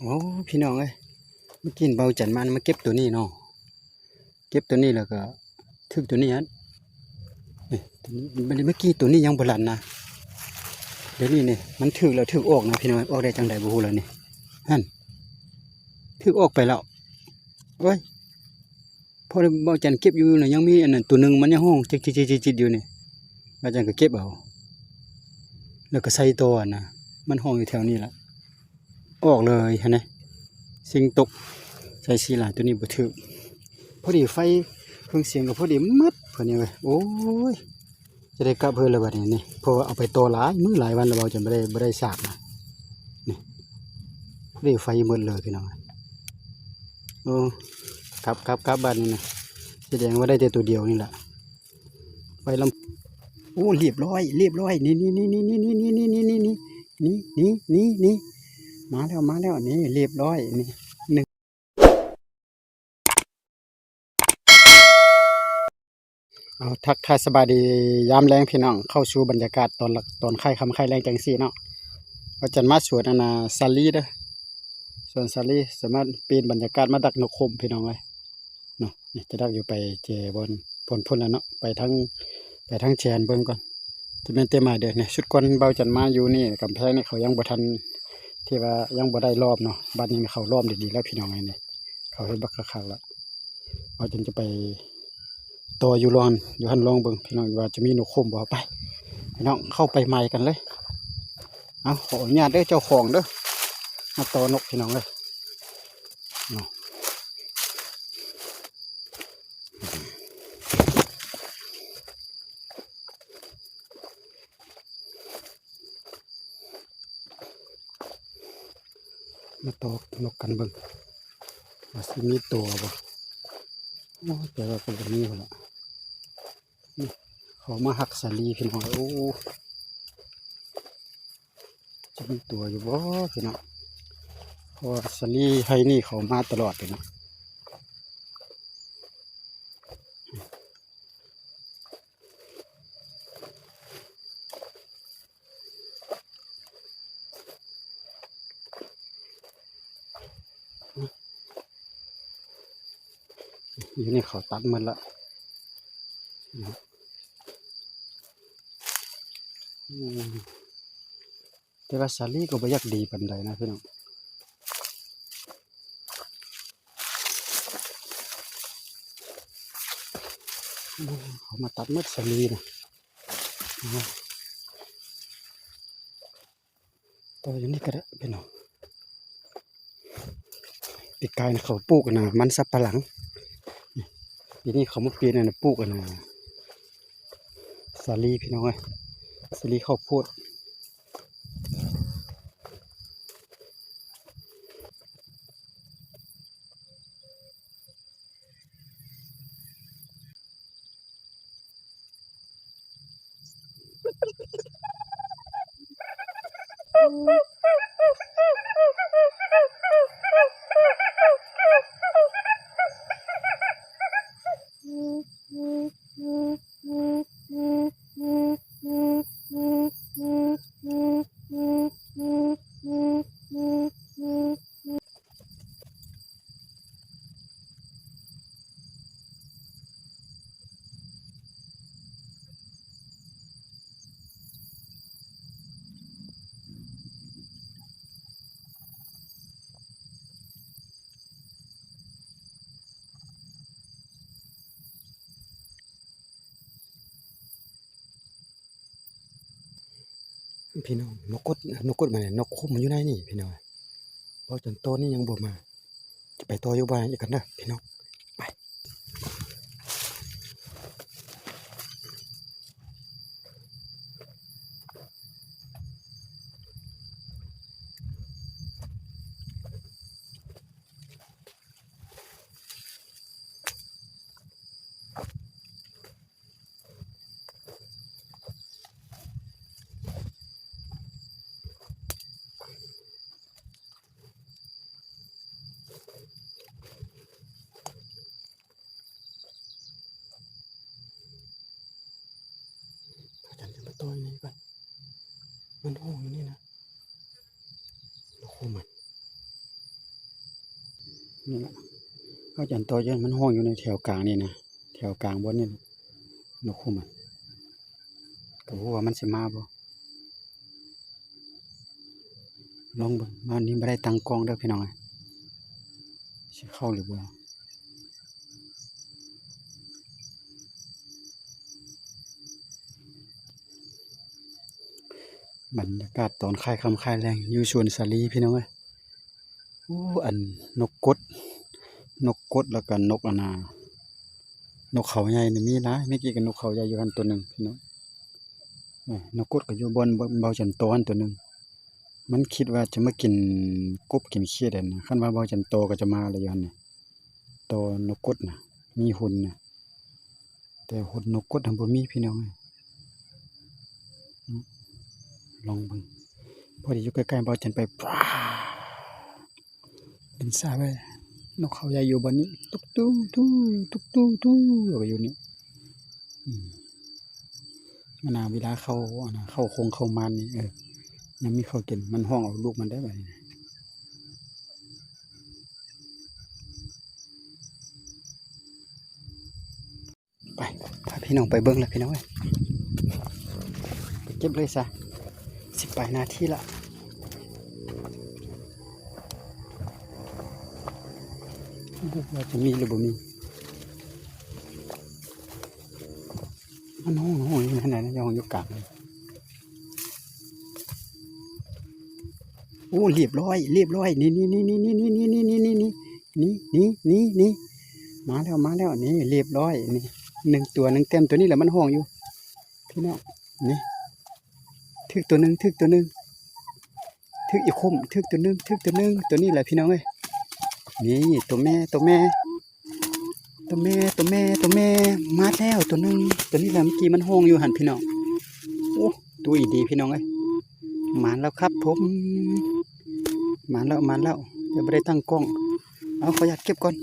ໂອ້ ພີ່ນ້ອງເອີຍ ເມື່ອກີ້ເບົາຈັນມາ ມາເກັບໂຕນີ້ເນາະ ເກັບໂຕນີ້ແລ້ວກໍຖືກໂຕນີ້ຫັ້ນ ນີ້ໂຕນີ້ ບັດນີ້ເມື່ອກີ້ໂຕນີ້ຍັງບໍ່ຫຼັນນະ ດຽວນີ້ນີ້ມັນຖືກແລ້ວ ຖືກອອກນະພີ່ນ້ອງ ອອກໄດ້ຈັ່ງໃດບໍ່ຮູ້ແລ້ວນີ້ ຫັ້ນ ຖືກອອກໄປແລ້ວ ໂອ້ຍ ພໍເບົາຈັນເກັບຢູ່ນະ ຍັງມີອັນນັ້ນໂຕໜຶ່ງ ມັນຍັງຮ້ອງຈິດໆໆຢູ່ນີ້ ເບົາຈັນກໍເກັບເອົາ ແລ້ວກໍໃສ່ຕໍ່ຫັ້ນນະ ມັນຮ້ອງຢູ່ແຖວນີ້ລະ ອອກເລີຍຫັ້ນນະ ຊິງຕົກໃສ່ສີຫຼາຍ ໂຕນີ້ບໍ່ຖືກ ພໍດີໄຟເຄື່ອງສຽງກໍພໍດີໝົດ ເພິ່ນນີ້ເວີຍ ໂອ້ຍ ຈະໄດ້ກັບເຮືອນແລ້ວບັດນີ້ນີ້ ເພາະວ່າເອົາໄປຕໍ່ຫຼາຍມື້ຫຼາຍວັນແລ້ວ ເບົາຈັນບໍ່ໄດ້ ບໍ່ໄດ້ສາກນະ ນີ້ ພໍດີໄຟໝົດເລີຍພີ່ນ້ອງ ໂອ້ ກັບ ກັບ ກັບບາດນີ້ນະ ສະແດງວ່າໄດ້ແຕ່ໂຕດຽວນີ້ລະ ໄປລຳ ໂອ້ ລຽບຮ້ອຍ ລຽບຮ້ອຍ ນີ້ ນີ້ ນີ້ ນີ້ ນີ້ ນີ້ ນີ້ ນີ້ ນີ້ ນີ້ ນີ້ ນີ້ ນີ້ ນີ້ ນີ້ ມາແລ້ວ ມາແລ້ວ ນີ້ ລຽບຮ້ອຍ ນີ້ ໜຶ່ງ ເອົາ ທັກທາຍສະບາຍດີຍາມແລງພີ່ນ້ອງ ເຂົ້າສູ່ບັນຍາກາດຕອນ ຕອນຄ້າຍຄ່ຳຄ້າຍແລງຈັ່ງຊີ້ເນາະ ວ່າຈະມາສວນອັນນ່າສາລີເດີ້ ສວນສາລີ ສາມາດປ່ຽນບັນຍາກາດມາດັກນົກໂຄມພີ່ນ້ອງເອີຍ ເນາະ ນີ້ຈະດັກຢູ່ໄປແຈບ່ອນ ບ່ອນພຸ້ນແຫຼະເນາະ ໄປທາງ ໄປທາງແຈເບິ່ງກ່ອນ ຈະແມ່ນແຕ່ໝາຍເດີ ນີ້ ຊຸດກ່ອນເບົາຈັນມາຢູ່ນີ້ ກຳແພງນີ້ເຂົາຍັງບໍ່ທັນ ທີ່ວ່າຍັງບໍ່ໄດ້ລ້ອມເນາະ ບັດນີ້ເຂົາລ້ອມດີໆແລ້ວພີ່ນ້ອງເອີຍ ນີ້ ເຂົາເຮັດບັກຄັກໆແລ້ວ ເຮົາຈຶ່ງຈະໄປຕໍ່ຢູ່ລອນ ຢູ່ຫັ້ນລອງເບິ່ງພີ່ນ້ອງ ວ່າຈະມີນົກໂຄມບໍ່ ໄປ ພີ່ນ້ອງ ເຂົ້າໄປໃໝ່ກັນເລີຍ ເອົາ ຂໍອະນຸຍາດເດີ ເຈົ້າຂອງເດີ ມາຕໍ່ນົກພີ່ນ້ອງເອີຍ ເນາະ ມາຕໍ່ນົກກັນເບິ່ງ ວ່າຊິມີຕົວບໍ່ ໂອ້ ແຕ່ວ່າກໍບໍ່ມີພຸ້ນລະ ນີ້ ເຂົາມາຮັກສາລີພີ່ນ້ອງ ໂອ້ ຈະມີຕົວຢູ່ບໍ່ພີ່ນ້ອງ ເພາະວ່າສາລີໄຮ່ນີ້ເຂົາມາຕະຫຼອດເລີຍເນາະ ຢູ່ນີ້ເຂົາຕັດໝົດລະ ອືມ ແຕ່ວ່າສາລີກໍບໍ່ຢາກດີປານໃດນະພີ່ນ້ອງ ເຂົາມາຕັດໝົດສາລີນະ ຕໍ່ຢູ່ນີ້ກໍໄດ້ພີ່ນ້ອງ ປີກາຍນະເຂົາປູກອັນນ່າມັນສັບປະຫຼັງ ປີນີ້ເຂົາມາປ່ຽນອັນນ່າ ປູກອັນນ່າ ສາລີພີ່ນ້ອງເອີຍ ສາລີເຂົ້າໂພດ ພີ່ນ້ອງ ນົກກົດ ນົກກົດມານີ້ ນົກຄຸມມັນຢູ່ໃນນີ້ພີ່ນ້ອງ ເວົ້າຈົນໂຕນີ້ຍັງບໍ່ມາ ຈະໄປຕໍ່ຢູ່ບ້ານອີກກັນເດີພີ່ນ້ອງ ໄປ. ພາກັນຈະມາຕໍ່ຢູ່ນີ້ກ່ອນ ມັນໂຮງຢູ່ນີ້ນະ ໂອ້ ມັນ ນີ້ລະ ເຂົາຈະອັນຕໍ່ຢູ່ ມັນຮ້ອງຢູ່ໃນແຖວກາງນີ້ນະ ແຖວກາງບ່ອນນີ້ນະ ນົກຄຸມມັນ ກໍບໍ່ຮູ້ວ່າມັນຊິມາບໍ່. ລອງເບິ່ງ ມານີ້ບໍ່ໄດ້ຕັ້ງກ້ອງເດີພີ່ນ້ອງເອີຍ ຊິເຂົ້າຫຼືບໍ່. ບັນຍາກາດຕອນຄ້າຍຄ່ຳຄ້າຍແລງຢູ່ສວນສາລີພີ່ນ້ອງເອີຍ. ໂອ້ ອັນນົກກົດ ນົກກົດ ແລ້ວກໍນົກອັນນ່າ ນົກເຂົາໃຫຍ່ນີ້ມີຫຼາຍ. ເມື່ອກີ້ກໍນົກເຂົາໃຫຍ່ຢູ່ຫັ້ນຕົວໜຶ່ງພີ່ນ້ອງ. ເອີ ນົກກົດກໍຢູ່ບ່ອນເບົາ ເບົາຈັນໂຕຫັ້ນຕົວໜຶ່ງ. ມັນຄິດວ່າຈະມາກິນກົບກິນຂຽດຫັ້ນນະ. ຄັນວ່າເບົາຈັນໂຕກໍຈະມາແລ້ວຢູ່ຫັ້ນນີ້ ໂຕນົກກົດນະ ມີຫຸ່ນນະ. ແຕ່ຫົດນົກກົດຫັ້ນບໍ່ມີພີ່ນ້ອງເອີຍ. ລອງເບິ່ງ ພໍດີຢູ່ໃກ້ໆ ເບົາຈັນໄປ ປາ ເປັນສາຍໄວ້ ນົກເຂົາໃຫຍ່ຢູ່ບ່ອນນີ້ ຕຸກຕູຕູ ຕຸກຕູຕູ ແລ້ວກໍຢູ່ນີ້. ອືມ ອັນນ່າ ເວລາເຂົ້າ ອັນນ່າ ເຂົ້າຄົງເຂົ້າມານນີ້ ເອີ ຍັງມີເຂົ້າກິນ ມັນຮ້ອງເອົາລູກມັນໄດ້ບັດນີ້. ໄປ ພາພີ່ນ້ອງໄປເບິ່ງລະພີ່ນ້ອງເອີຍ ໄປເກັບເລີຍຊະ ສິບປາຍນາທີລະ ບໍ່ຮູ້ວ່າຈະມີຫຼືບໍ່ມີ. ມັນຮ້ອງ ຮ້ອງຢູ່ຫັ້ນນະ ຮ້ອງຢູ່ກາງ. ໂອ້ ລຽບຮ້ອຍ ລຽບຮ້ອຍ ນີ້ໆ ນີ້ໆ ນີ້ໆ ນີ້ໆ ນີ້ໆ ນີ້ໆ ນີ້ ນີ້ ນີ້ ນີ້ ມາແລ້ວ ມາແລ້ວ ນີ້ ລຽບຮ້ອຍ ນີ້ ໜຶ່ງຕົວ ໜຶ່ງແຕ້ມ. ຕົວນີ້ແຫຼະມັນຮ້ອງຢູ່ພີ່ນ້ອງ ນີ້ ຖືກຕົວໜຶ່ງ ຖືກຕົວໜຶ່ງ ຖືກອີກຄົມ ຖືກຕົວໜຶ່ງ ຖືກຕົວໜຶ່ງ ຕົວນີ້ແຫຼະພີ່ນ້ອງເອີຍ. ນີ້ ຕົວແມ່ ຕົວແມ່ ຕົວແມ່ ຕົວແມ່ ຕົວແມ່ ມາແລ້ວຕົວໜຶ່ງ. ຕົວນີ້ແຫຼະ ເມື່ອກີ້ມັນຮ້ອງຢູ່ຫັ້ນພີ່ນ້ອງ. ໂອ້ ຕົວອີ່ດີພີ່ນ້ອງເອີຍ ມາແລ້ວຄັບຜົມ ມາແລ້ວ ມາແລ້ວ ແຕ່ບໍ່ໄດ້ຕັ້ງກ້ອງ. ເອົາ ຂໍອະນຸຍາດເກັບກ່ອນ.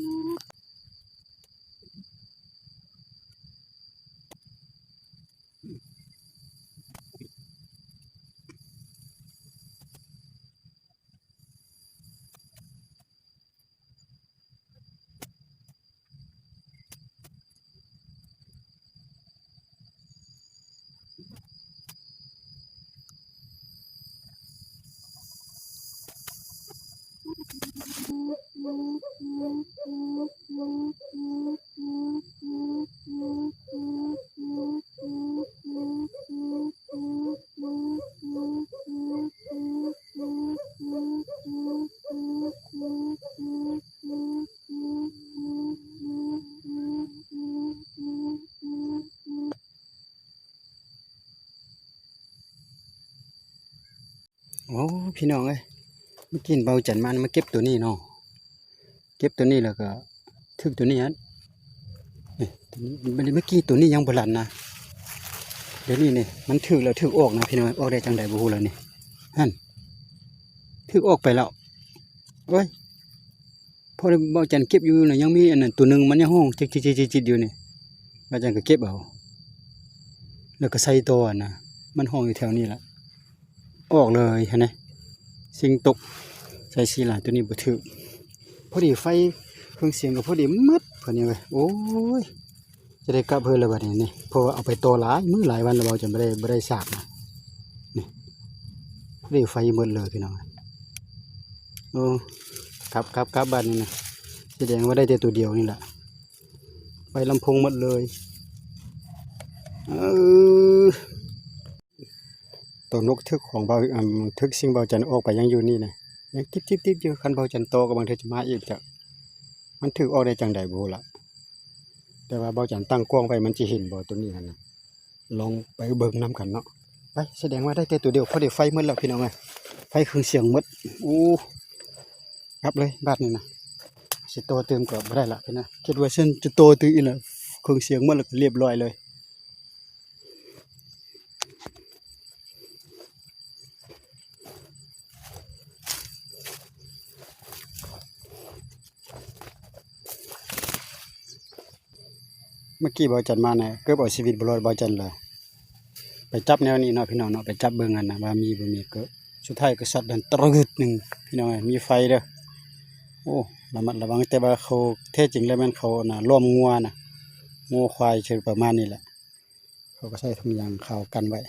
ໂອ້ ພີ່ນ້ອງເອີຍ ເມື່ອກີ້ເບົາຈັນມາ ມາເກັບຕົວນີ້ເນາະ ເກັບຕົວນີ້ແລ້ວກໍຖືກຕົວນີ້ຫັ້ນ ນີ້ ຕົວນີ້ ບັດນີ້ເມື່ອກີ້ຕົວນີ້ຍັງບໍ່ລັນນະ ດຽວນີ້ນີ້ມັນຖືກແລ້ວ ຖືກອອກນະພີ່ນ້ອງ ອອກໄດ້ຈັ່ງໃດບໍ່ຮູ້ແລ້ວນີ້ ຫັ້ນ ຖືກອອກໄປແລ້ວ ໂອ້ຍ. ພໍເບົາຈັນເກັບຢູ່ນະ ຍັງມີອັນນັ້ນຕົວໜຶ່ງ ມັນຍັງຮ້ອງຈິດໆໆຢູ່ນີ້ ເບົາຈັນກໍເກັບເອົາ ແລ້ວກໍໃສ່ຕໍ່ຫັ້ນນະ ມັນຮ້ອງຢູ່ແຖວນີ້ລະ ອອກເລີຍຫັ້ນນະ ຊິງຕົກໃສ່ສີຫຼາຍ ຕົວນີ້ບໍ່ຖືກ. ພໍດີໄຟເຄື່ອງສຽງກໍພໍດີໝົດ ເພິ່ນນີ້ເວີຍ ໂອ້ຍ. ຈະໄດ້ກັບເພິ່ນແລ້ວບັດນີ້ນີ້ ເພາະວ່າເອົາໄປຕໍ່ຫຼາຍມື້ຫຼາຍວັນແລ້ວ ເບົາຈັນບໍ່ໄດ້ ບໍ່ໄດ້ສາກນະ ນີ້ ພໍດີໄຟໝົດເລີຍພີ່ນ້ອງ. ໂອ້ ກັບ ກັບ ກັບ ບາດນີ້ນະ ສະແດງວ່າໄດ້ແຕ່ຕົວດຽວນີ້ລະ ໄຟລຳໂພງໝົດເລີຍ. ເອີ ໂຕນົກຖືກຂອງເບົາ ອາ ຖືກຊິງເບົາຈັນອອກໄປຍັງຢູ່ນີ້ນະ ຍັງຕິດໆໆຢູ່ ຄັນເບົາຈັນຕໍ່ກໍບາງເທື່ອຈະມາອີກ ຈັກມັນຖືກອອກໄດ້ຈັ່ງໃດບໍ່ຮູ້ລະ. ແຕ່ວ່າເບົາຈັນຕັ້ງກ້ອງໄວ້ ມັນຊິເຫັນບໍ່ຕົວນີ້ຫັ້ນນະ ລອງໄປເບິ່ງນຳກັນເນາະ. ໄປ ສະແດງວ່າໄດ້ແຕ່ຕົວດຽວ ພໍໄດ້ໄຟໝົດແລ້ວພີ່ນ້ອງເອີຍ ໄຟເຄື່ອງສຽງໝົດ. ໂອ້ ກັບເລີຍບາດນີ້ນະ ຊິຕໍ່ຕື່ມກໍບໍ່ໄດ້ລະພີ່ນ້ອງ ຄິດວ່າຊິຕໍ່ຕື່ມອີກລະ ເຄື່ອງສຽງໝົດແລ້ວກໍລຽບຮ້ອຍເລີຍ. ເມື່ອກີ້ເບົາຈັນມານະ ເກືອບເອົາຊີວິດບໍ່ລອດເບົາຈັນເລີຍ. ໄປຈັບແນວນີ້ເນາະພີ່ນ້ອງເນາະ ໄປຈັບເບິ່ງຫັ້ນນະວ່າມີບໍ່ມີ ກໍສຸດທ້າຍກໍຊັດນັ້ນຕຣືດໜຶ່ງພີ່ນ້ອງເອີຍ ມີໄຟເດີ. ໂອ້ ລະມັດລະວັງ ແຕ່ວ່າເຂົາ ແທ້ຈິງແລ້ວແມ່ນເຂົານະ ລ້ອມງົວນະ ງົວຄວາຍ ເຊິ່ງປະມານນີ້ແຫຼະ ເຂົາກໍໃສ່ຖົງຢາງຂາວກັນໄວ້.